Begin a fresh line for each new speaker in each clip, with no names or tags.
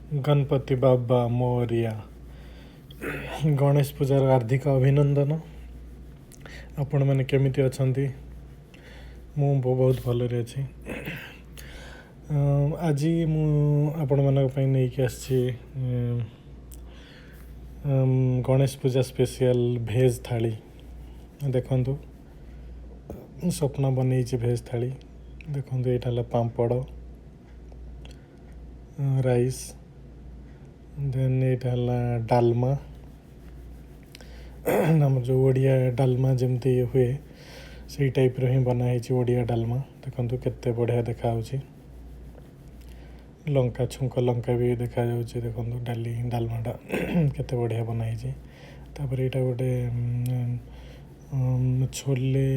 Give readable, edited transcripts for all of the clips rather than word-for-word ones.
ଗଣପତି ବାବା ମୋରିଆ। ଗଣେଶ ପୂଜାର ହାର୍ଦ୍ଦିକ ଅଭିନନ୍ଦନ। ଆପଣମାନେ କେମିତି ଅଛନ୍ତି? ମୁଁ ବହୁତ ଭଲରେ ଅଛି। ଆଜି ମୁଁ ଆପଣମାନଙ୍କ ପାଇଁ ନେଇକି ଆସିଛି ଗଣେଶ ପୂଜା ସ୍ପେସିଆଲ ଭେଜ୍ ଥାଳି। ଦେଖନ୍ତୁ, ସ୍ୱପ୍ନ ବନେଇଛି ଭେଜ୍ ଥାଳି। ଦେଖନ୍ତୁ, ଏଇଟା ହେଲା ପାମ୍ପଡ଼, ରାଇସ୍, ଦେନ୍ ଏଇଟା ହେଲା ଡାଲମା। ଆମର ଯେଉଁ ଓଡ଼ିଆ ଡାଲମା ଯେମିତି ହୁଏ, ସେଇ ଟାଇପ୍ର ହିଁ ବନା ହେଇଛି ଓଡ଼ିଆ ଡାଲମା। ଦେଖନ୍ତୁ, କେତେ ବଢ଼ିଆ ଦେଖାହେଉଛି। ଲଙ୍କା ଛୁଙ୍କ, ଲଙ୍କା ବି ଦେଖାଯାଉଛି। ଦେଖନ୍ତୁ, ଡାଲମାଟା କେତେ ବଢ଼ିଆ ବନା ହେଇଛି। ତାପରେ ଏଇଟା ଗୋଟେ ଛୋଲେ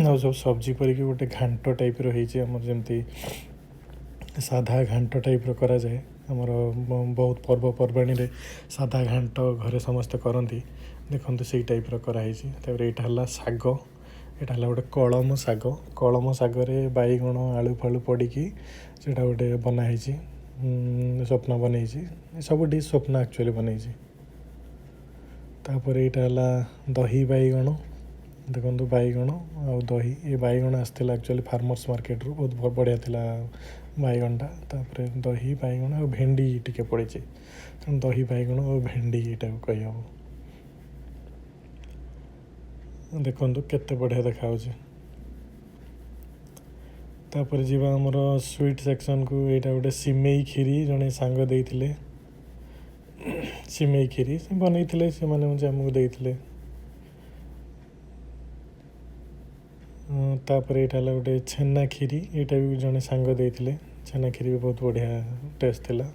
ଆଉ ସବୁ ସବଜି କରିକି ଗୋଟେ ଘାଣ୍ଟ ଟାଇପ୍ର ହେଇଛି। ଆମର ଯେମିତି ସାଧା ଘାଣ୍ଟ ଟାଇପ୍ର କରାଯାଏ, ଆମର ବହୁତ ପର୍ବପର୍ବାଣୀରେ ସାଧା ଘାଣ୍ଟ ଘରେ ସମସ୍ତେ କରନ୍ତି, ଦେଖନ୍ତୁ ସେଇ ଟାଇପ୍ର କରାହେଇଛି। ତାପରେ ଏଇଟା ହେଲା ଶାଗ। ଏଇଟା ହେଲା ଗୋଟେ କଳମ ଶାଗ। କଳମ ଶାଗରେ ବାଇଗଣ, ଆଳୁ ଫାଳୁ ପଡ଼ିକି ସେଇଟା ଗୋଟେ ବନା ହେଇଛି। ସ୍ୱପ୍ନ ବନେଇଛି। ସବୁ ଡିସ୍ ସ୍ୱପ୍ନ ଆକ୍ଚୁଆଲି ବନେଇଛି। ତାପରେ ଏଇଟା ହେଲା ଦହି ବାଇଗଣ। ଦେଖନ୍ତୁ, ବାଇଗଣ ଆଉ ଦହି। ଏ ବାଇଗଣ ଆସିଥିଲା ଆକ୍ଚୁଆଲି ଫାର୍ମର୍ସ ମାର୍କେଟରୁ। ବହୁତ ବଢ଼ିଆ ଥିଲା ବାଇଗଣଟା। ତାପରେ ଦହି ବାଇଗଣ ଆଉ ଭେଣ୍ଡି ଟିକେ ପଡ଼ିଛି। ତେଣୁ ଦହି ବାଇଗଣ ଆଉ ଭେଣ୍ଡି ଏଇଟାକୁ କହିହେବ। ଦେଖନ୍ତୁ, କେତେ ବଢ଼ିଆ ଦେଖାହେଉଛି। ତାପରେ ଯିବା ଆମର ସୁଇଟ୍ ସେକ୍ସନକୁ। ଏଇଟା ଗୋଟେ ସିମେଇ କ୍ଷୀରି, ଜଣେ ସାଙ୍ଗ ଦେଇଥିଲେ। ସିମେଇ କ୍ଷୀରି ସେ ବନେଇଥିଲେ, ସେମାନେ ହେଉଛି ଆମକୁ ଦେଇଥିଲେ। ତାପରେ ଏଇଟା ହେଲା ଗୋଟେ ଛେନା କ୍ଷୀରି। ଏଇଟା ବି ଜଣେ ସାଙ୍ଗ ଦେଇଥିଲେ। ଛେନା କ୍ଷୀରି ବି ବହୁତ ବଢ଼ିଆ ଟେଷ୍ଟ ଥିଲା।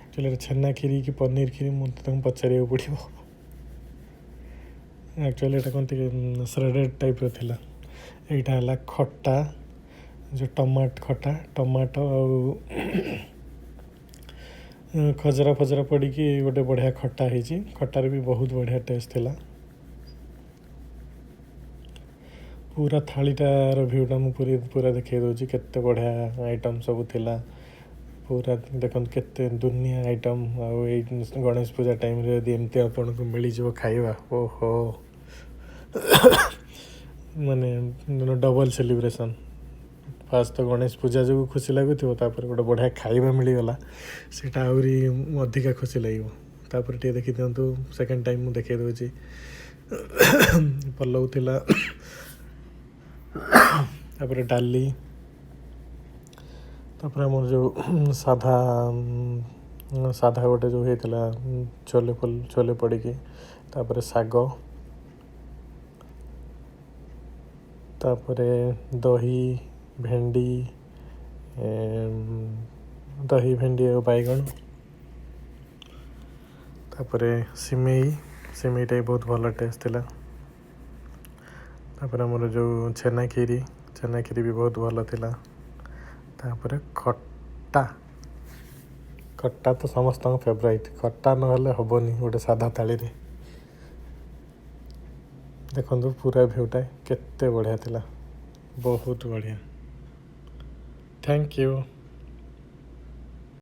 ଆକ୍ଚୁଆଲି ଏଇଟା ଛେନା କ୍ଷୀରି କି ପନିର କ୍ଷୀରି, ମୋତେ ତାଙ୍କୁ ପଚାରିବାକୁ ପଡ଼ିବ। ଆକ୍ଚୁଆଲି ଏଇଟା କ'ଣ ଟିକେ ଶ୍ରେଡ଼େଡ଼ ଟାଇପ୍ର ଥିଲା। ଏଇଟା ହେଲା ଖଟା, ଯେଉଁ ଟମାଟ ଖଟା। ଟମାଟୋ ଆଉ ଖଜରା ଫଜରା ପଡ଼ିକି ଗୋଟେ ବଢ଼ିଆ ଖଟା ହେଇଛି। ଖଟାରେ ବି ବହୁତ ବଢ଼ିଆ ଟେଷ୍ଟ ଥିଲା। ପୁରା ଥାଳିଟାର ଭିୟୁଟା ମୁଁ ପୁରା ଦେଖେଇ ଦେଉଛି, କେତେ ବଢ଼ିଆ ଆଇଟମ୍ ସବୁ ଥିଲା। ପୁରା ଦେଖନ୍ତୁ, କେତେ ଦୁନିଆ ଆଇଟମ୍। ଆଉ ଏଇ ଗଣେଶ ପୂଜା ଟାଇମ୍ରେ ଯଦି ଏମିତି ଆପଣଙ୍କୁ ମିଳିଯିବ ଖାଇବା, ଓହୋ, ମାନେ ଡବଲ୍ ସେଲିବ୍ରେସନ୍। ଫାଷ୍ଟ ତ ଗଣେଶ ପୂଜା ଯୋଗୁଁ ଖୁସି ଲାଗୁଥିବ, ତାପରେ ଗୋଟେ ବଢ଼ିଆ ଖାଇବା ମିଳିଗଲା, ସେଇଟା ଆହୁରି ଅଧିକା ଖୁସି ଲାଗିବ। ତାପରେ ଟିକେ ଦେଖିଦିଅନ୍ତୁ, ସେକେଣ୍ଡ ଟାଇମ୍ ମୁଁ ଦେଖେଇ ଦେଉଛି। ପଲଉ ଥିଲା, ତାପରେ ଡାଲି, ତାପରେ ଆମର ଯେଉଁ ସାଧା ସାଧା ଗୋଟେ ଯେଉଁ ହେଇଥିଲା ଛୋଲେ ଛୋଲେ ପଡ଼ିକି, ତାପରେ ଶାଗ, ତାପରେ ଦହି ଭେଣ୍ଡି, ଦହି ଭେଣ୍ଡି ଆଉ ବାଇଗଣ, ତାପରେ ସିମେଇ। ସିମେଇଟା ବି ବହୁତ ଭଲ ଟେଷ୍ଟ ଥିଲା। ତାପରେ ଆମର ଯେଉଁ ଛେନା କ୍ଷୀରି, ଛେନା କ୍ଷୀରି ବି ବହୁତ ଭଲ ଥିଲା। ତାପରେ ଖଟା। ଖଟା ତ ସମସ୍ତଙ୍କ ଫେବରାଇଟ୍। ଖଟା ନହେଲେ ହେବନି ଗୋଟେ ସାଧା ଥାଳିରେ। ଦେଖନ୍ତୁ, ପୁରା ଭିୟୁଟା କେତେ ବଢ଼ିଆ ଥିଲା। ବହୁତ ବଢ଼ିଆ। Thank you.